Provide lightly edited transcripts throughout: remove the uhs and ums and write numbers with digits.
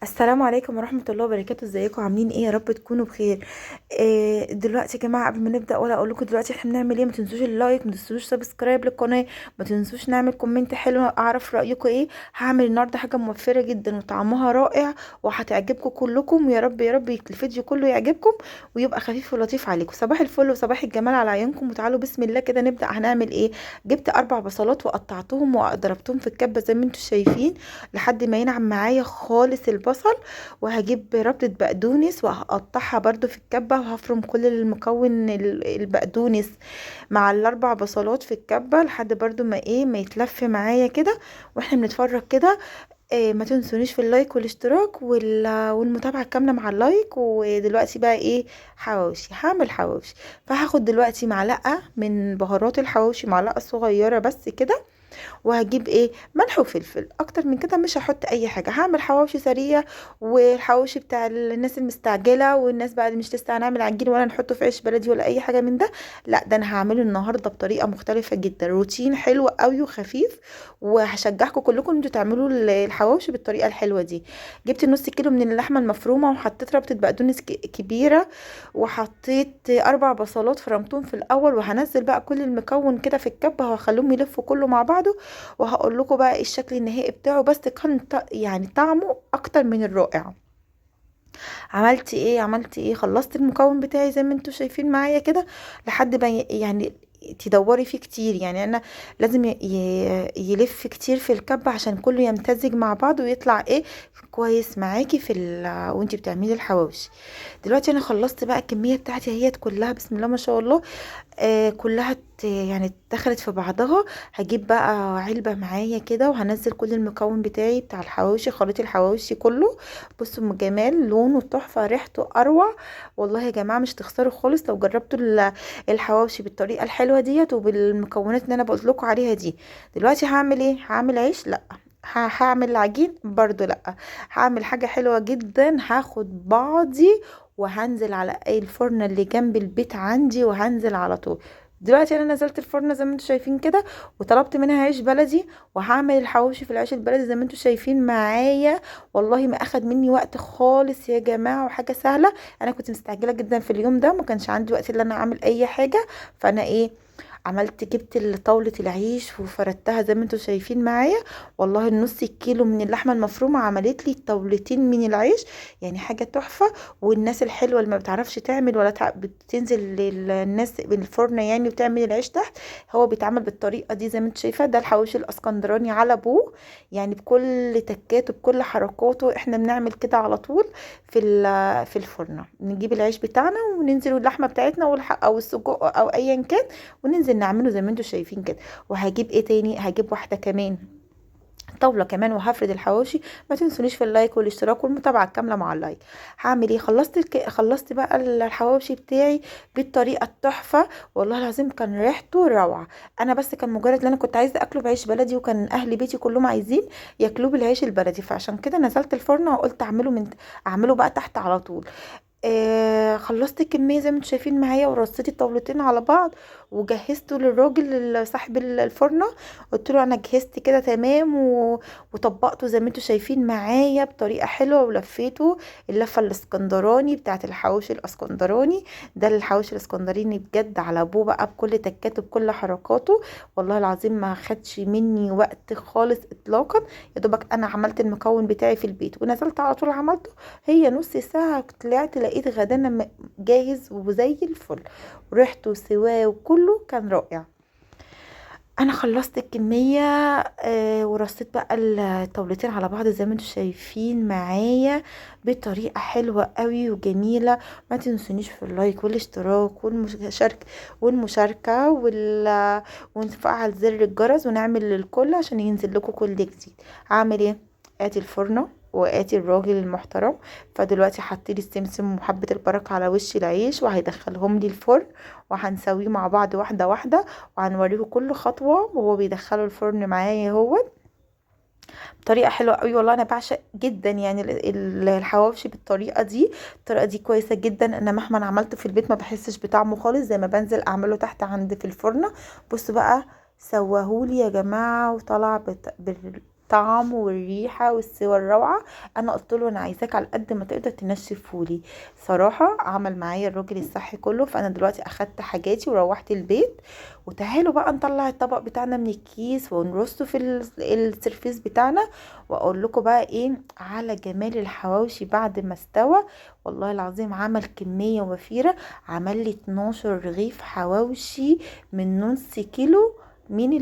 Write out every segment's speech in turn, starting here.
السلام عليكم ورحمة الله وبركاته. ازيكم عاملين ايه؟ يا رب تكونوا بخير. دلوقتي يا جماعة قبل ما نبدأ ولا اقول لكم دلوقتي احنا بنعمل ايه، ما تنسوش ال like، ما تنسوش subscribe للقناة، ما تنسوش نعمل comment حلو اعرف رأيكم ايه. هعمل النهاردة حاجة موفرة جدا وطعمها رائع وهتعجبكم كلكم، ويا رب يا رب الفيديو كله يعجبكم ويبقى خفيف ولطيف عليكم. صباح الفل وصباح الجمال على عيونكم، وتعالوا بسم الله كده نبدأ. هنعمل ايه؟ جبت 4 بصلات وقطعتهم وضربتهم في الكبة زي ما انتم شايفين لحد ما ينعم معايا خالص البصل، وهجيب ربطة بقدونس وهقطعها برده في الكبة، وهفرم كل المكون البقدونس مع ال4 بصلات في الكبة لحد برده ما ايه ما يتلف معايا كده واحنا بنتفرج كده. ما تنسونيش في ال like والاشتراك والمتابعة الكاملة مع ال like. ودلوقتي بقى ايه؟ حواوشي. هعمل حواوشي، فهاخد دلوقتي معلقة من بهارات الحواوشي، معلقة صغيرة بس كده، وهجيب ايه؟ ملح وفلفل. اكتر من كده مش هحط اي حاجة. هعمل حواوشي سريع، والحواوشي بتاع الناس المستعجله والناس بقى اللي مش لسه هنعمل عجين ولا نحطه في عيش بلدي ولا اي حاجة من ده، لا ده انا هعمله النهارده بطريقة مختلفة جدا، روتين حلو قوي وخفيف، وهشجعكم كلكم ان انتوا تعملوا الحواوشي بالطريقة الحلوة دي. جبت نص كيلو من اللحمة المفرومه، وحطيت ربطه بقدونس كبيرة، وحطيت 4 بصلات فرمتهم في الاول، وهنزل بقى كل المكون كده في الكبه وهخليهم يلفوا كله مع بعضه، وهقول لكم بقى ايه الشكل النهائي بتاعه. بس كان يعني طعمه اكتر من الرائع. عملت ايه؟ عملت ايه؟ خلصت المكون بتاعي زي ما انتوا شايفين معايا كده لحد ما يعني تدوري فيه كتير، يعني انا لازم يلف كتير في الكبة عشان كله يمتزج مع بعض ويطلع ايه كويس معاكي في وانتي بتعملي الحواوشي. دلوقتي انا خلصت بقى الكمية بتاعتي اهيت كلها بسم الله ما شاء الله، كلها يعني دخلت في بعضها. هجيب بقى علبة معايا كده وهنزل كل المكون بتاعي بتاع الحواوشي، خليط الحواوشي كله. بصوا جمال لونه تحفة، ريحته اروع. والله يا جماعة مش تخسروا خالص لو جربتوا الحواوشي بالطريقة الحلوة ديت وبالمكونات اللي انا بقول لكم عليها دي. دلوقتي هعمل ايه؟ هعمل عيش؟ لا. هعمل عجين برضو؟ لا. هعمل حاجة حلوة جدا، هاخد بعضي وهنزل على اي الفرن اللي جنب البيت عندي، وهنزل على طول. دلوقتي انا نزلت الفرن زي ما انتم شايفين كده، وطلبت منها عيش بلدي، وهعمل الحواوشي في العيش البلدي زي ما انتم شايفين معايا. والله ما اخد مني وقت خالص يا جماعة، وحاجه سهلة. انا كنت مستعجلة جدا في اليوم ده، ما كانش عندي وقت ان انا اعمل اي حاجة، فانا ايه عملت؟ جبت طاولة العيش وفردتها زي ما انتم شايفين معايا. والله النص كيلو من اللحمة المفرومة عملت لي طاولتين من العيش، يعني حاجة تحفة. والناس الحلوة اللي ما بتعرفش تعمل ولا بتنزل للناس بالفرن يعني وتعمل العيش تحت، هو بيتعمل بالطريقة دي زي ما انتم شايفة. ده الحواوشي الاسكندراني على ابوه، يعني بكل تكاته بكل حركاته. احنا بنعمل كده على طول في الفرن، نجيب العيش بتاعنا وننزل اللحمة بتاعتنا او السجق او ايا كان، وننزل نعمله زي ما انتم شايفين كده. وهجيب ايه تاني؟ هجيب واحدة كمان طاولة كمان وهفرد الحواوشي. ما تنسونيش في ال like والاشتراك والمتابعة الكاملة مع ال like. هعمل ايه؟ خلصت بقى الحواوشي بتاعي بالطريقة التحفة، والله العظيم كان ريحته روعه. انا بس كان مجرد ان انا كنت عايزه اكله بعيش بلدي، وكان اهل بيتي كلهم عايزين ياكلوه بالعيش البلدي، فعشان كده نزلت الفرن وقلت اعمله بقى تحت على طول. خلصت الكمية زي ما انتم شايفين معايا، ورصيت الطاولتين على بعض، وجهزته للراجل صاحب الفرنه، قلت له انا جهزت كده تمام، وطبقته زي ما انتم شايفين معايا بطريقة حلوة، ولفيته اللفة الاسكندراني بتاعه الحواوشي الاسكندراني. ده الحواوشي الاسكندراني بجد على ابوه بقى، بكل تكاته بكل حركاته. والله العظيم ما خدش مني وقت خالص اطلاقا، يا دوبك انا عملت المكون بتاعي في البيت ونزلت على طول عملته. هي نص ساعة طلعت لقيت غدانا جاهز وزي الفل، وريحته وسواه وكله كان رائع. انا خلصت الكمية، ورصيت بقى الطاولتين على بعض زي ما انتم شايفين معايا بطريقة حلوة قوي وجميلة. ما تنسونيش في ال like والاشتراك والمشاركة ونفعل زر الجرس ونعمل للكل عشان ينزل لكم كل جديد. هعمل ايه؟ ادي الفرنه واتي الراجل المحترم. فدلوقتي حطيلي السمسم وحبة البركة على وش العيش، وهيدخلهم لي الفرن، وهنسويه مع بعض واحدة واحدة، وهنوريه كل خطوة وهو بيدخله الفرن معايا. هو بطريقة حلوة قوي، والله انا بعشق جدا يعني الحواوشي بالطريقة دي. الطريقة دي كويسة جدا، انا مهما عملته في البيت ما بحسش بطعمه خالص زي ما بنزل اعمله تحت عند في الفرن. بصوا بقى سواهولي يا جماعة، وطلع الطعم والريحه والسوى الروعة. انا قلت له انا عايزاك على قد ما تقدر تنشفهولي. صراحة عمل معايا الراجل الصح كله. فانا دلوقتي اخدت حاجاتي وروحت البيت، وتعالوا بقى نطلع الطبق بتاعنا من الكيس ونرصه في السرفيس بتاعنا، واقول لكم بقى ايه على جمال الحواوشي بعد ما استوى. والله العظيم عمل كمية وفيرة، عمل لي 12 رغيف حواوشي من نص كيلو من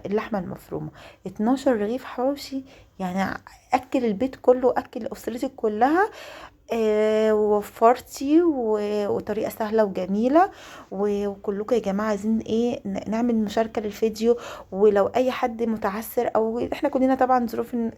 اللحمة المفرومه. 12 رغيف حواوشي، يعني اكل البيت كله، اكل اسرتي كلها. ووفرتي وطريقه سهلة وجميلة. وكلكم يا جماعة عايزين ايه نعمل مشاركة للفيديو، ولو اي حد متعسر او احنا كلنا طبعا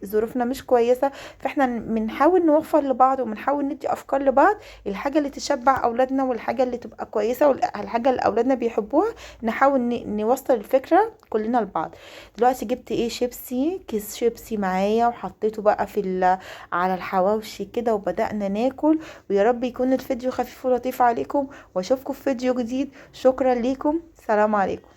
ظروفنا مش كويسة، فاحنا بنحاول نوفر لبعض وبنحاول ندي افكار لبعض، الحاجة اللي تشبع اولادنا والحاجة اللي تبقى كويسة والحاجة اللي اولادنا بيحبوها، نحاول نوصل الفكرة كلنا لبعض. دلوقتي جبت ايه شيبسي، كيس شيبسي معايا، وحطيته بقى في على الحواوشي كده، وبدأنا ناكل. ويا رب يكون الفيديو خفيف ولطيف عليكم، واشوفكم في فيديو جديد. شكرا ليكم، سلام عليكم.